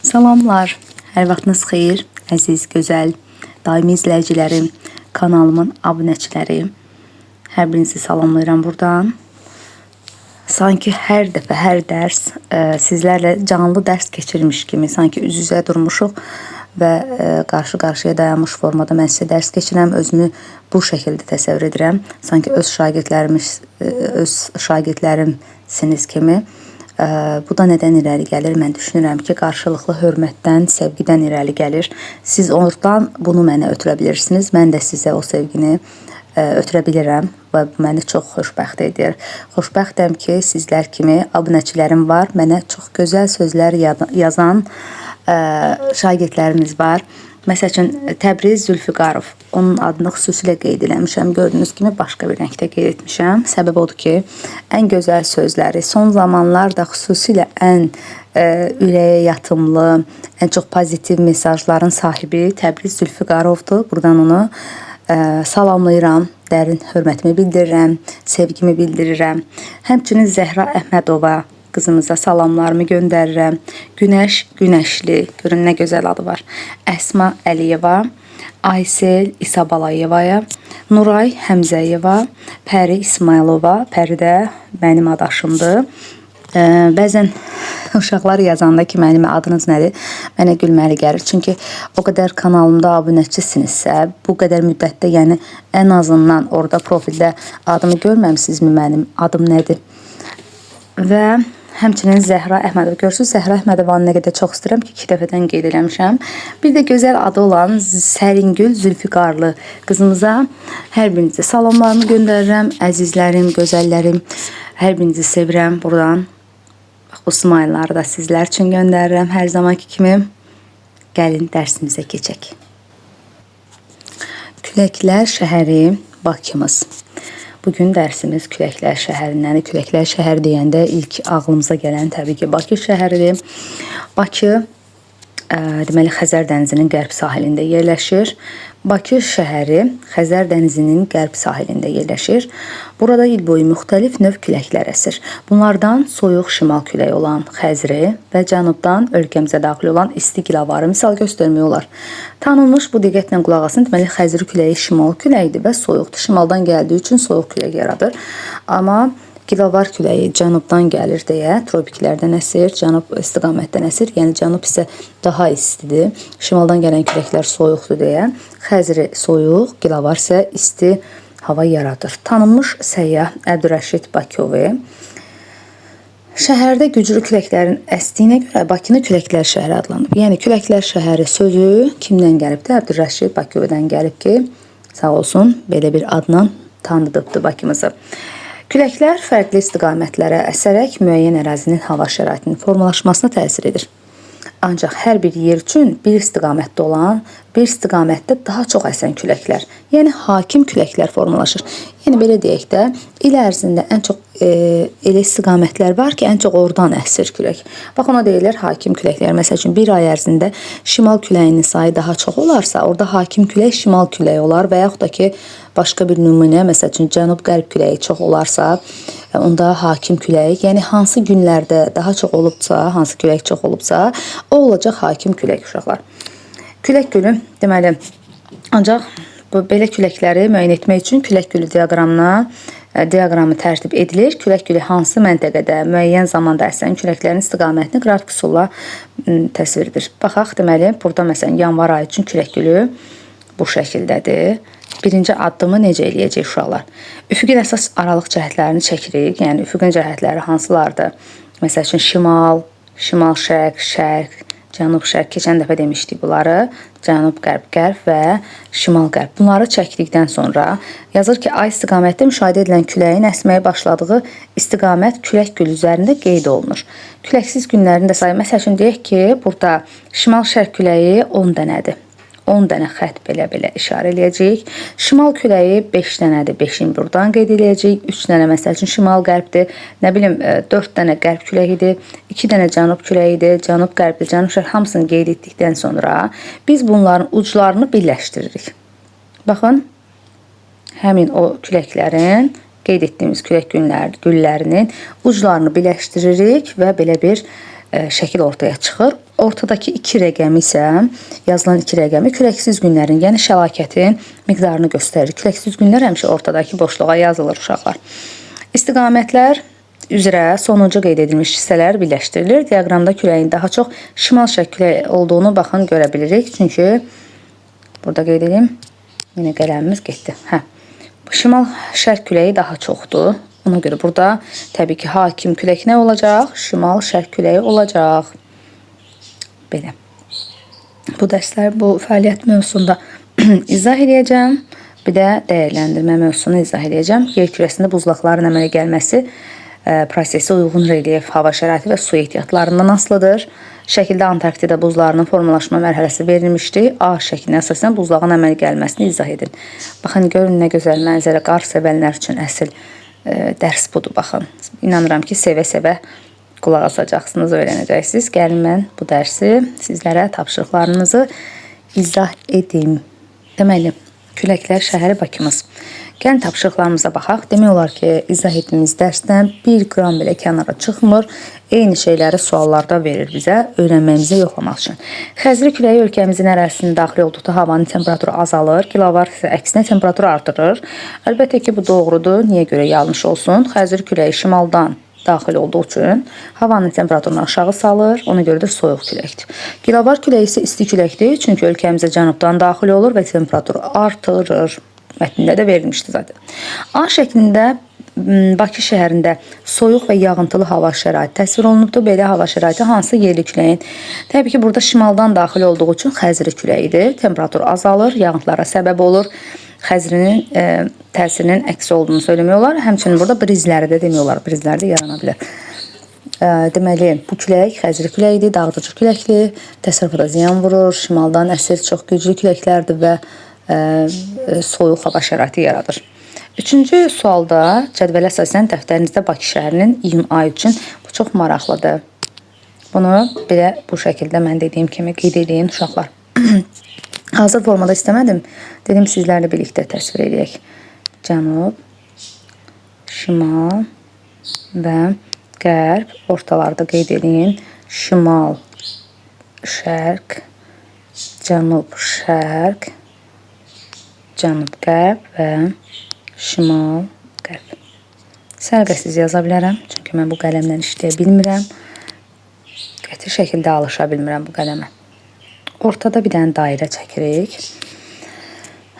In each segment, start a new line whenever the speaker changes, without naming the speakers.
Salamlar, hər vaxtınız xeyir, əziz, gözəl, daimi izləyicilərim, kanalımın abunəçiləri. Hər birinizi salamlayıram buradan. Sanki hər dəfə, hər dərs sizlərlə canlı dərs keçirmiş kimi, sanki üz-üzə durmuşuq və qarşı-qarşıya dayanmış formada mən sizə dərs keçirəm. Özümü bu şəkildə təsəvvür edirəm. Sanki öz şagirdlərimiz, öz şagirdlərimsiniz kimi. Bu da nədən irəli gəlir? Mən düşünürəm ki, qarşılıqlı hörmətdən, sevgidən irəli gəlir. Siz oradan bunu mənə ötürə bilirsiniz. Mən də sizə o sevgini ötürə bilirəm və bu məni çox xoşbəxt edir. Xoşbəxtəm ki, sizlər kimi abunəçilərim var. Mənə çox gözəl sözlər yazan şagirdlərimiz var. Məsəl üçün Təbriz Zülfüqarov. Onun adını xüsusilə qeyd eləmişəm. Gördüyünüz kimi başqa bir rəngdə qeyd etmişəm. Səbəb odur ki, ən gözəl sözləri, son zamanlarda xüsusilə ən ürəyə yatımlı, ən çox pozitiv mesajların sahibi Təbriz Zülfüqarovdur. Buradan onu salamlayıram, dərin hörmətimi bildirirəm, sevgimi bildirirəm. Həmçinin Zəhra Əhmədova qızımıza salamlarımı göndərirəm. Günəş Günəşli, görün nə gözəl adı var. Əsma Əliyeva, Aysel İsabalayevaya, Nuray Həmzəyeva, Pəri İsmayılova, Pəri də mənim adaşımdır. Bəzən uşaqlar yazanda ki, mənim adınız nədir, mənə gülməli gəlir. Çünki o qədər kanalımda abunəçisinizsə, bu qədər müddətdə, yəni ən azından orada profildə adımı görməmisinizmi, mənim adım nədir? Və həmçinin Zəhra Əhmədova. Görürsünüz, Zəhra Əhmədovanı nə qədər çox istəyirəm ki, 2 dəfədən qeyd eləmişəm. Bir də gözəl adı olan Səringül Zülfüqarlı qızımıza hər birinizə salamlarımı göndərirəm. Əzizlərim, gözəllərim, hər birinizi sevirəm buradan. Bax, bu smayları da sizlər üçün göndərirəm hər zamanki kimi. Gəlin dərsimizə keçək. Küləklər şəhəri Bakımız. Bugün dərsimiz Küləklər şəhərindəndir. Küləklər şəhəri deyəndə ilk ağlımıza gələn təbii ki, Bakı şəhəridir. Bakı deməli Xəzər dənizinin qərb sahilində yerləşir. Bakı şəhəri Xəzər dənizinin qərb sahilində yerləşir. Burada il boyu müxtəlif növ küləklər əsir. Bunlardan soyuq şimal küləyi olan Xəzri və cənubdan ölkəmizə daxil olan isti gilavarı misal göstərmək olar. Tanınmış bu diqqətlə qulaq asın. Deməli Xəzri küləyi şimal küləyidir və soyuqdur. Şimaldan gəldiyi üçün soyuq külək yaradır. Amma Gilavar küləyi cənubdan gəlir deyə tropiklərdən əsir, cənub istiqamətdən əsir. Yəni cənub isə daha istidir. Şimaldan gələn küləklər soyuqdur deyə Xəzri soyuq, Gilavar isə isti hava yaradır. Tanınmış səyyah Əbdürəşid Bakıovi şəhərdə güclü küləklərin əsdiyinə görə Bakını Küləklər şəhəri adlanıb. Yəni Küləklər şəhəri sözü kimdən gəlibdir? Əbdürəşid Bakıovidən gəlib ki, sağ olsun, belə bir adla tanıdıbdır Bakımızı. Küləklər fərqli istiqamətlərə əsərək müəyyən ərazinin hava şəraitinin formalaşmasına təsir edir. Ancaq hər bir yer üçün bir istiqamətdə olan, bir istiqamətdə daha çox əsən küləklər, yəni hakim küləklər formalaşır. Yəni belə deyək də, il ərzində ən çox elə istiqamətlər var ki, ən çox oradan əsir külək. Bax ona deyirlər hakim küləklər. Məsəl üçün bir ay ərzində şimal küləyinin sayı daha çox olarsa, orada hakim külək şimal küləyi olar və yaxud da ki, başqa bir nümunə, məsəl üçün cənub-qərb küləyi çox olarsa, onda hakim külək, yəni hansı günlərdə daha çox olubsa, hansı külək çox olubsa, o olacaq hakim külək uşaqlar. Külək gülü, deməli, ancaq bu belə küləkləri müəyyən etmək üçün külək gülü diaqramı tərtib edilir. Külək gülü hansı məntəqədə müəyyən zamanda əsən küləklərin istiqamətini qrafik üsulla təsvir edir. Baxaq, deməli, burada məsələn yanvar ayı üçün külək gülü bu şəkildədir. Birinci addımı necə eləyəcək uşaqlar? Üfüqün əsas aralıq cəhətlərini çəkirik. Yəni üfüqün cəhətləri hansılardır? Məsəl üçün şimal, şimal-şərq, şərq, cənub-şərq. Keçən dəfə demişdik bunları. Cənub-qərb, qərb və şimal-qərb. Bunları çəkdikdən sonra yazır ki, ay istiqamətdə müşahidə edilən küləyin əsməyə başladığı istiqamət külək gülü üzərində qeyd olunur. Küləksiz günlərin də sayı. Məsəl üçün deyək ki, burada şimal-şərq küləyi 10 dənədir. 10 dənə xətt belə-belə işarə eləyəcəyik. Şimal küləyi 5 dənədir. 5-ini buradan qeyd eləyəcəyik. 3 dənə məsəl üçün şimal-qərbdir. Nə bilim 4 dənə qərb küləyidir. 2 dənə cənub küləyidir. Cənub-qərbdir, cənub-şərq hamısını qeyd etdikdən sonra biz bunların uclarını birləşdiririk. Baxın, həmin o küləklərin, qeyd etdiyimiz külək güllərinin uclarını birləşdiririk və belə bir şəkil ortaya çıxır. Ortadakı iki rəqəmi isə, yazılan iki rəqəmi küləksiz günlərin, yəni şəlakətin miqdarını göstərir. Küləksiz günlər həmişə ortadakı boşluğa yazılır uşaqlar. İstiqamətlər üzrə sonuncu qeyd edilmiş hissələr birləşdirilir. Diaqramda küləyin daha çox şimal-şərq küləyi olduğunu baxın görə bilirik. Çünki burada qeyd edeyim. Yenə qələmimiz getdi. Hə. Şimal-şərq küləyi daha çoxdur. Ona görə burada təbii ki, hakim külək nə olacaq? Şimal-şərq küləyi olacaq. Belə. Bu dərslər bu fəaliyyət mövzusunda izah eləyəcəm. Bir də dəyərləndirmə mövzusunu izah eləyəcəm. Yer kürəsində buzlaqların əmələ gəlməsi prosesi uyğun relyef, hava şəraiti və su ehtiyatlarından asılıdır. Şəkildə Antarktida buzlarının formalaşma mərhələsi verilmişdi. A şəklinə əsasən buzlağın əmələ gəlməsini izah edin. Baxın, görün nə gözəl mənzərə, qar sevənlər üçün əsl dərs budur, baxın. İnanıram ki, sevə-sevə qulaq asacaqsınız, öyrənəcəksiniz. Gəlin mən bu dərsi sizlərə tapşırıqlarınızı izah edim. Deməli, küləklər şəhəri Bakımız. Gəlin tapşırıqlarımıza baxaq. Demək olar ki, izah etdiyimiz dərsdən 1 qram belə kənara çıxmır. Eyni şeyləri suallarda verir bizə öyrənməyimizi yoxlamaq üçün. Xəzri küləyi ölkəmizin ərazisinin daxil olduqda havanın temperaturu azalır, Gilavar isə əksinə temperaturu artırır. Əlbəttə ki, bu doğrudur. Niyə görə yanlış olsun? Xəzri küləyi şimaldan daxil olduğu üçün havanın temperaturunu aşağı salır. Ona görə də soyuq küləkdir. Gilavar küləyi isə isti küləkdir. Çünki ölkəmizə cənubdan daxil olur və temperaturu artırır. Mətnində də verilmişdi zaten. A şəklində Bakı şəhərində soyuq və yağıntılı hava şəraiti təsvir olunubdur. Belə hava şəraiti hansı yerli küləyin? Təbii ki, burada şimaldan daxil olduğu üçün xəzri küləyidir. Temperatur azalır, yağıntılara səbəb olur. Xəzrinin təsirinin əksi olduğunu söyləmək olar. Həmçinin burada brizləri də demək olar. Brizlər də yarana bilər. Deməli, bu külək xəzri küləyidir, dağıdıcı küləkdir. Təsərrüfata ziyan vurur. Şimaldan əsir çox güclü küləklərdir və soyuq hava şəraiti yaradır. Üçüncü sualda cədvələ əsasən dəftərinizdə Bakı şəhərinin iyun ayı üçün bu çox maraqlıdır. Bunu belə bu şəkildə mən dediyim kimi qeyd eləyin uşaqlar. Hazır formada istəmədim. Dedim sizlərlə birlikdə təsvir eləyək. Cənub, şimal və qərb ortalarda qeyd eləyin. Şimal, şərq, cənub, şərq, cənub, qərb və şimal, qərb. Səliqəsiz yaza bilərəm. Çünki mən bu qələmlə işləyə bilmirəm. Qəti şəkildə alışa bilmirəm bu qələmə. Ortada bir dənə dairə çəkirik.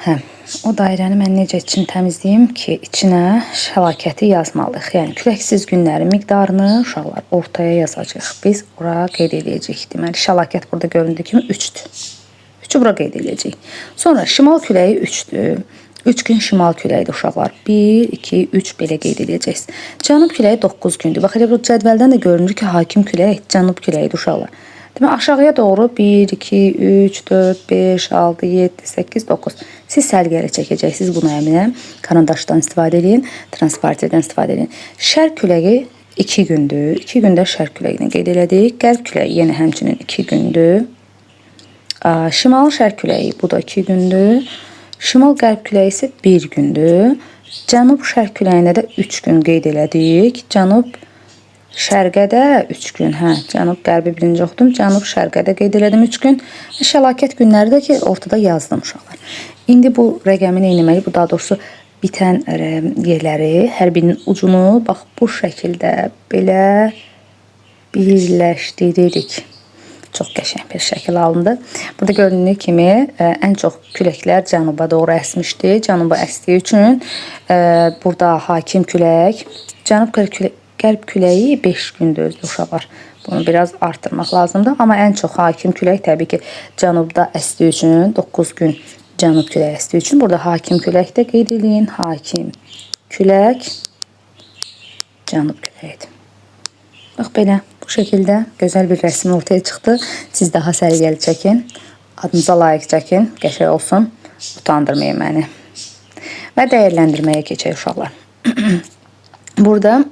Hə, o dairəni mən necə için təmizləyim ki, içinə şəlakəti yazmalıyıq. Yəni, küləksiz günlərin miqdarını uşaqlar ortaya yazacaq. Biz ora qeyd eləyəcəyik. Deməli, şəlakət burada göründüyü kimi 3-dür. 3-ü bura qeyd eləyəcəyik. Sonra şimal küləyi 3-dür. 3 gün şimal küləyidir uşaqlar. 1, 2, 3 belə qeyd eləyəcəksiniz. Cənub küləyi 9 gündür. Bax, elə bu cədvəldən də görünür ki, hakim külək cənub küləyidir uşaqlar. Demək, aşağıya doğru 1, 2, 3, 4, 5, 6, 7, 8, 9. Siz səliqəli çəkəcəksiniz, buna əminəm. Karandaşdan istifadə edin, transparterdən istifadə edin. Şərq küləyi 2 gündür. 2 gündə şərq küləyini qeyd elədik. Qərb küləyi yenə həmçinin 2 gündür. Şimal şərq küləyi bu da 2 gündür. Şimal qərb küləyi isə 1 gündür. Cənub şərq küləyində də 3 gün qeyd elədik. Cənub şərqə də 3 gün. Hə, cənub qərbi birinci oxudum. Cənub şərqə də qeyd elədim 3 gün. Şəlakət günləri də ki, ortada yazdım uşaqlar. İndi bu rəqəmi nə etməliyik? Bu daha doğrusu bitən yerləri, hər birinin ucunu bax bu şəkildə belə birləşdiririk. Çox qəşəng bir şəkil alındı. Burada göründüyü kimi ən çox küləklər cənuba doğru əsmişdi. Cənuba əsdiyi üçün burada hakim külək, cənub qərb küləyi 5 gündür özü uşaqlar. Bunu biraz artırmaq lazımdır. Amma ən çox hakim külək təbii ki, cənubda əsdiyi üçün 9 gün cənub küləyi əsdiyi üçün burada hakim külək də qeyd eləyin. Hakim külək cənub küləyidir. Bax belə bu şəkildə gözəl bir rəsm ortaya çıxdı. Siz daha səliqəli çəkin. Adınıza layiq çəkin. Qəşəng olsun. Utandırmayın məni. Və dəyərləndirməyə keçək uşaqlar. Burada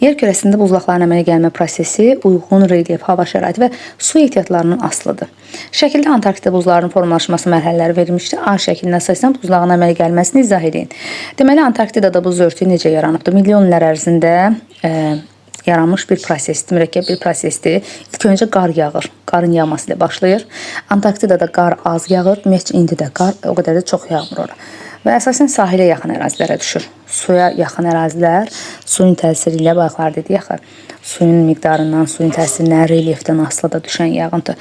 yer kürəsində buzlaqların əmələ gəlmə prosesi uyğun relyef, hava şəraiti və su ehtiyatlarının asılıdır. Şəkildə Antarktida buzlarının formalaşması mərhələləri verilmişdir. A şəklinə əsasən buzlağın əmələ gəlməsini izah edin. Deməli, Antarktidada buz örtüyü necə yaranıbdır? Milyon illər ərzində yaranmış bir prosesdir, mürəkkəb bir prosesdir. İlk öncə qar yağır. Qarın yağması ilə başlayır. Antarktidada qar az yağır. Ümumiyyətcə indi də qar o qədər də çox yağmır ora. Və əsasən sahilə yaxın ərazilərə düşür. Suya yaxın ərazilər suyun təsiri ilə bayaqlar dedik axı, suyun miqdarından, suyun təsirindən, relyefdən asılı da düşən yağıntı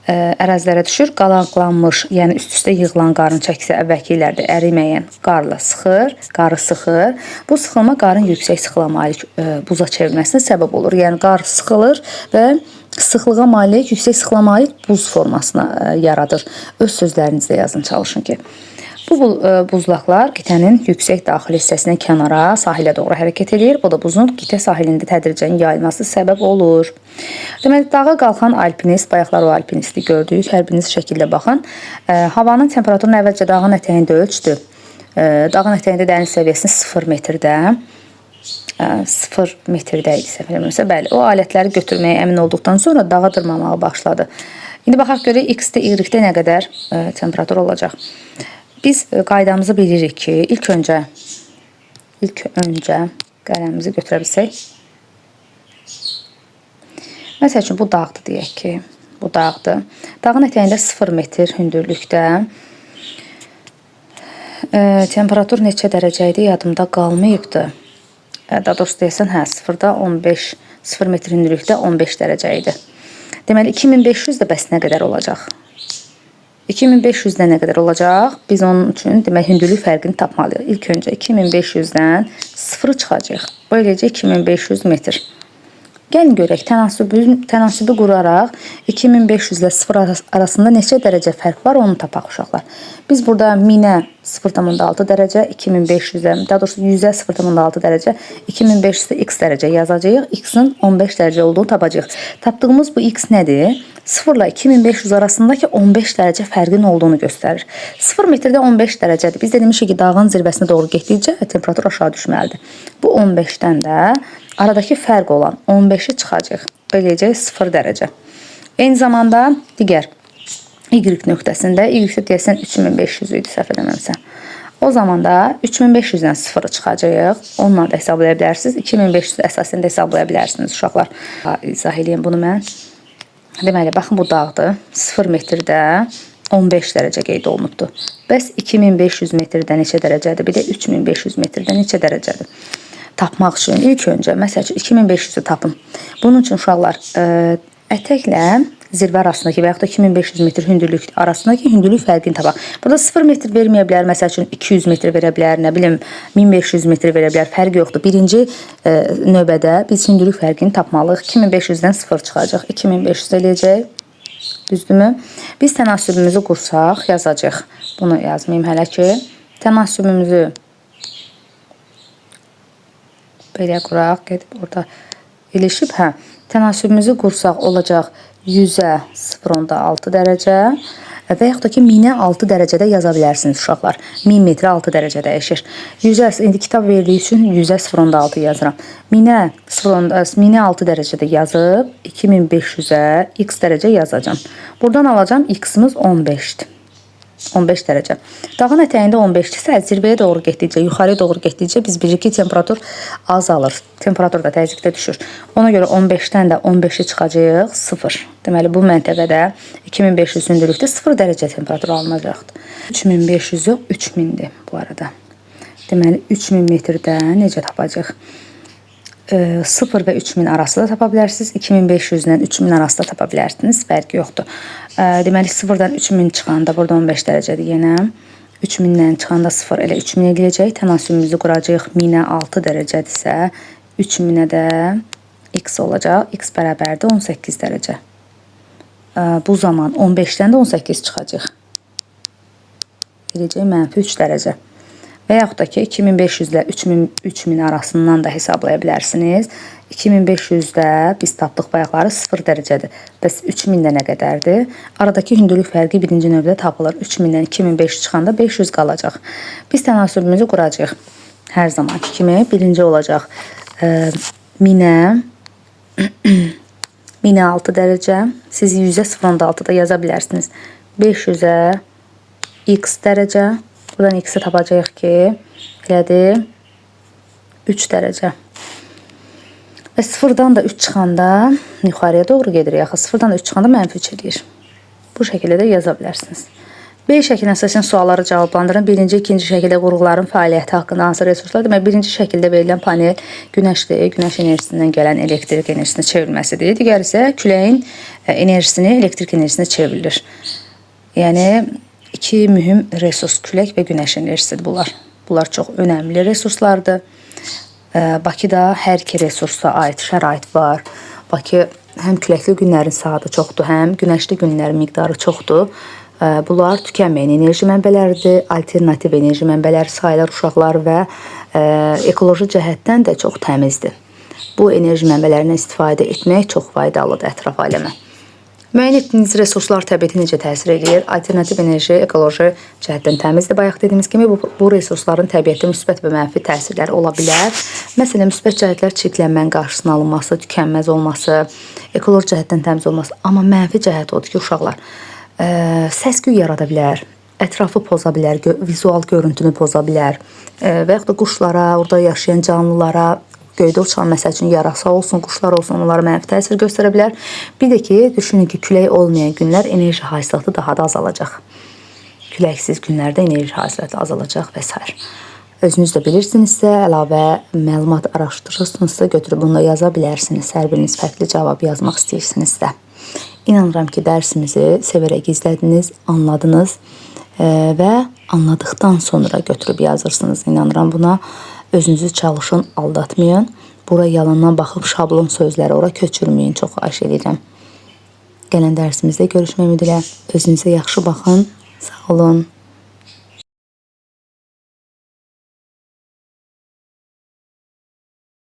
ərazilərə düşür. Qalaqlanmış, yəni üst-üstə yığılan qarın çəkisi əvvəlki illərdə əriməyən qarla sıxır, qarı sıxır. Bu sıxılma qarın yüksək sıxıla malik buza çevrilməsinə səbəb olur. Yəni qar sıxılır və sıxlığa malik, yüksək sıxıla malik buz formasına yaradır. Öz sözlərinizlə yazın, çalışın ki. Bu buzlaqlar qitənin yüksək daxili hissəsindən kənara, sahilə doğru hərəkət eləyir. Bu da buzun qitə sahilində tədricən yayılması səbəb olur. Deməli, dağa qalxan alpinist, bayaqlar o alpinisti gördük. Hər biriniz şəkildə baxın. Havanın temperaturunu əvvəlcə dağın ətəyində ölçdü. Dağın ətəyində dəniz səviyyəsini 0 metrdə. 0 metrdə idi səhv eləmirəmsə. Bəli, o alətləri götürməyə əmin olduqdan sonra dağa dırmanmağa başladı. İndi baxaq görək X-də, Y-də nə qədər temperatur olacaq. Biz qaydamızı bilirik ki, ilk öncə qələmimizi götürə bilsək. Məsəl üçün, bu dağdır deyək ki, bu dağdır. Dağın ətəyində 0 metr hündürlükdə temperatur neçə dərəcə idi yadımda qalmayıbdı. Daha doğrusu deyəsən, hə, 0-da 15, 0 metr hündürlükdə 15 dərəcə idi. Deməli, 2500 də bəs nə qədər olacaq? 2500-dən nə qədər olacaq? Biz onun üçün demək hündürlük fərqini tapmalıyıq. İlk öncə 2500-dən 0-ı çıxacaq. Bu eləyəcək 2500 metr. Gəlin görək, tənasübü quraraq 2500 ilə 0 arasında neçə dərəcə fərq var, onu tapaq uşaqlar. Biz burada 1000-ə 0,6 dərəcə, 2500-ə, daha doğrusu 100-ə 0,6 dərəcə, 2500-ə x dərəcə yazacağıq. X-in 15 dərəcə olduğunu tapacağıq. Tapdığımız bu x nədir? 0 ilə 2500 arasındakı 15 dərəcə fərqin olduğunu göstərir. 0 metrdə 15 dərəcədir. Biz də demişik ki, dağın zirvəsinə doğru getdikcə temperatur aşağı düşməlidir. Bu 15-dən də aradakı fərq olan 15-i çıxacaq. Eləyəcək 0 dərəcə. Eyni zamanda digər Y nöqtəsində, Y-də deyəsən 3500 idi, səhv eləməmsə. O zaman da 3500-dən 0-ı çıxacaq. Onunla da hesablaya bilərsiniz. 2500 əsasən də hesablaya bilərsiniz uşaqlar. İzah eləyim bunu mən. Deməli, baxın bu dağdır. 0 metrdə 15 dərəcə qeyd olunubdur. Bəs 2500 metrdə neçə dərəcədir? Bir də 3500 metrdə neçə dərəcədir? Tapmaq üçün ilk öncə, məsəl üçün 2500-ü tapın. Bunun üçün uşaqlar ətəklə zirvə arasındakı və yaxud da 2500 metr hündürlük arasındakı hündürlük fərqini tapaq. Burada 0 metr verməyə bilər, məsəl üçün 200 metr verə bilər, nə bilim 1500 metr verə bilər, fərq yoxdur. Birinci növbədə biz hündürlük fərqini tapmalıyıq. 2500-dən 0 çıxacaq, 2500 eləyəcək. Düzdürmü? Biz tənasübümüzü qursaq, yazacaq. Bunu yazmayayım hələ ki. Tənasübümüzü belə quraq, gedib orada ilişib. Hə, tənasübümüzü qursaq olacaq 100-ə 0,6 dərəcə və yaxud da ki, 1000-ə 6 dərəcədə yaza bilərsiniz uşaqlar. 1000 metrə 6 dərəcə dəyişir. 100-ə, indi kitab verdiyi üçün 100-ə 0,6 yazıram. 1000-ə 6 dərəcədə yazıb 2500-ə x dərəcə yazacağam. Buradan alacağam x-imiz 15-dir. 15 dərəcə. Dağın ətəyində 15-dirsə, zirvəyə doğru getdikcə, yuxarıya doğru getdikcə biz bilirik ki, temperatur azalır. Temperatur da təzyiqdə düşür. Ona görə 15-dən də 15-i çıxacaq 0. Deməli, bu məntəqədə 2500 hündürlükdə 0 dərəcə temperatur alınacaqdır. 3500 yox, 3000-dir bu arada. Deməli, 3000 metrdə necə tapacaq? 0 və 3000 arası da tapa bilərsiniz. 2500 ilə 3000 arası da tapa bilərsiniz. Fərqi yoxdur. Deməli, 0-dan 3000 çıxanda burada 15 dərəcədir yenə. 3000-dən çıxanda 0 elə 3000 eləyəcək. Tənasübümüzü quracağıq. 1000-ə 6 dərəcədirsə, 3000-ə də x olacaq. X bərabərdir 18 dərəcə. Bu zaman 15-dən də 18 çıxacaq. Eləyəcək mənfi 3 dərəcə. Və yaxud da ki, 2500 ilə 3000 arasından da hesablaya bilərsiniz. 2500-də biz tapdıq bayaqları 0 dərəcədir. Bəs 3000-də nə qədərdir? Aradakı hündürlük fərqi birinci növbədə tapılır. 3000-dən 2500 çıxanda 500 qalacaq. Biz tənasübümüzü quracağıq. Hər zamanki kimi birinci olacaq 1000-ə 6 dərəcə. Siz 100-ə 0,6 da yaza bilərsiniz. 500-ə x dərəcə. Buradan x-i tapacağıq ki, elədir 3 dərəcə. Və sıfırdan da 3 çıxanda yuxarıya doğru gedirik. Axı sıfırdan da 3 çıxanda mənfi 3 eləyir. Bu şəkildə də yaza bilərsiniz. B şəklinə əsasən sualları cavablandırın. Birinci, ikinci şəkildə qurğuların fəaliyyəti haqqında hansı resurslar? Demək, birinci şəkildə verilən panel günəşdir. Günəş enerjisindən gələn elektrik enerjisinə çevrilməsidir. Digəri isə küləyin enerjisini elektrik enerjisinə çevrilir. Yəni iki mühüm resurs külək və günəş enerjisidir bunlar. Bunlar çox önəmli resurslardır. Bakıda hər iki resursa aid şərait var. Bakı həm küləkli günlərin saatı çoxdur, həm günəşli günlərin miqdarı çoxdur. Bunlar tükənməyən enerji mənbələridir, alternativ enerji mənbələri sayılır uşaqlar və ekoloji cəhətdən də çox təmizdir. Bu enerji mənbələrindən istifadə etmək çox faydalıdır ətraf aləmə. Müəyyən etdiyiniz resurslar təbiətə necə təsir eləyir? Alternativ enerji ekoloji cəhətdən təmizdir. Bayaq dediyimiz kimi bu resursların təbiətə müsbət və mənfi təsirləri ola bilər. Məsələn, müsbət cəhətlər çirklənmənin qarşısının alınması, tükənməz olması, ekoloji cəhətdən təmiz olması. Amma mənfi cəhət odur ki, uşaqlar, səs-küy yarada bilər, ətrafı poza bilər, vizual görüntünü poza bilər və yaxud da quşlara, orada yaşayan canlılara, göydə uçan məsəl üçün yarasa olsun, quşlar olsun, onlara mənfi təsir göstərə bilər. Bir də ki, düşünün ki, külək olmayan günlər enerji hasilatı daha da azalacaq. Küləksiz günlərdə enerji hasilatı azalacaq və s. Özünüz də bilirsinizsə, əlavə məlumat araşdırırsınızsa, götürüb bunu da yaza bilərsiniz. Hər biriniz fərqli cavab yazmaq istəyirsinizsə. İnanıram ki, dərsimizi sevərək izlədiniz, anladınız və anladıqdan sonra götürüb yazırsınız. İnanıram buna. Özünüzü çalışın, aldatmayın. Bura yalandan baxıb şablon sözləri ora köçürməyin. Çox xahiş edirəm. Gələn dərsimizdə görüşmək ümidi ilə özünüzə yaxşı baxın. Sağ olun.